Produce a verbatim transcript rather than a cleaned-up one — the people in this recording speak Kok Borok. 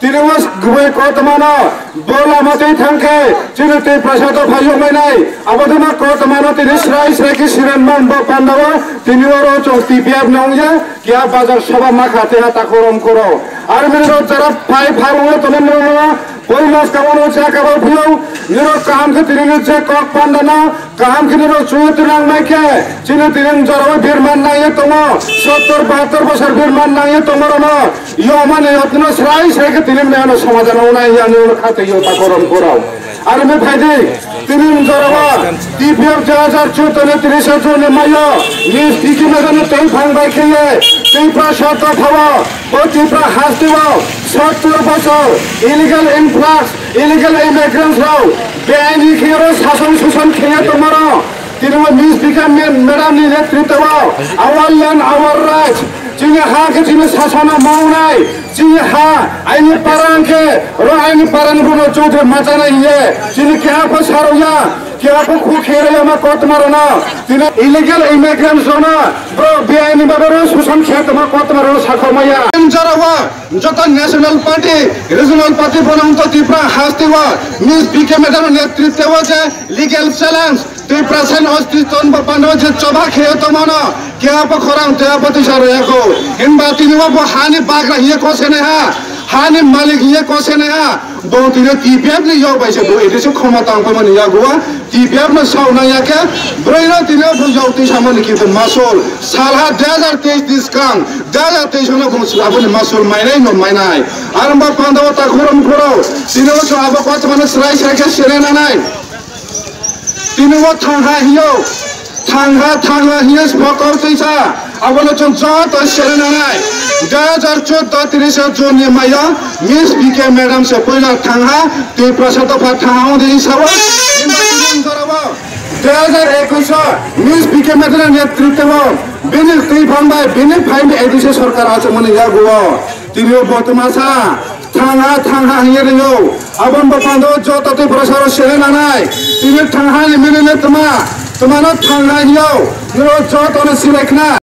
Tini o gubai kotormano bo lama twi thang khe chini twi prasado phai yokmai nai. Abo dima kotormano tini srai srai khe siren man bo pandao tini oro chwng T P F nongya kiya bazar soba makha tei ha takhorong koro. Ar mini rok jara phai pharung tongma mano. Boi mas kamono cha kabal phiyong nirok kaham khe tini ni je kok pandana. Kaham khe nirok chuwi twnang mai khe, chini tini jorao birman nangye tongo, sottor bahattor bosor birman nangye tongo rono, yomani yotno srai srai khe tini meno somajan wngnai yani wnwi kha tei yota korom korao. Ar me phaidi, tini jorao T P F dui hajar chuddo ni tris June ni mayo, Miss Vicky Madam ni tei phang bai khe ye, tei pra sotto thawo, bo Tripura hasteo sottor bosor illegal influx, illegal immigrants rok beaini khe oro sason suson khe tongmano. Tini o Miss Vicky Madam ni netritwo our land, our rights, chini ha khe chini sasana mawnai, chini ha aini parang khe ro aini parang bono chudri machana hiye chini keha pho sarokya. Kebo khuk khe rwya ma kotorma rwno. Tini illegal immigrants rwno, bro, beaini babe rw suson khe tongma kotorma rwno sakhok maya. Em jorao joto national party, regional party bono wngto Tripura hasteo Miss Vicky Madam netritwo je legal challenge, Tripura sen ostitwni bo pando je choba khe tongmano, kebo khorang tebo tisa rwya kho. Himba tini bo hani bagra hiye kose nai ha, hani malik hiye kose nai ha. Bo tini T P F ni yok bai se bo edise khoma tang phaimani yago T P F no sauna ya khe bwrwi no tini bo yok twi samani kintu masol salha dui hajar teis ni swkang dui hajar teis no bo aboni masol mainai no mainai. Ar ba panda o ta khorom khoro tini o abo kotorma no srai srai khe sere nanai. Tini o thangha hiyo, thangha, thangha hiyo smoke out tisa. Abono chwng joto sere nanai. Dui hajar chuddo tris June ni mayo Miss Vicky Madam se puila thangha, tei prasad dopha thangha wngdi sawo. Dui hajar ekwis o Miss Vicky Madam ni netritwo bini twi phang bai bini phaini edise sorkar achomani yago. Tini o bo twmasa thangha thangha hingye ringo. Aboni bwkhando joto tei bwrasarok sere nanai. Tini thanghani minine twma twmano thangha hinyo. Niro jotono sinai khna.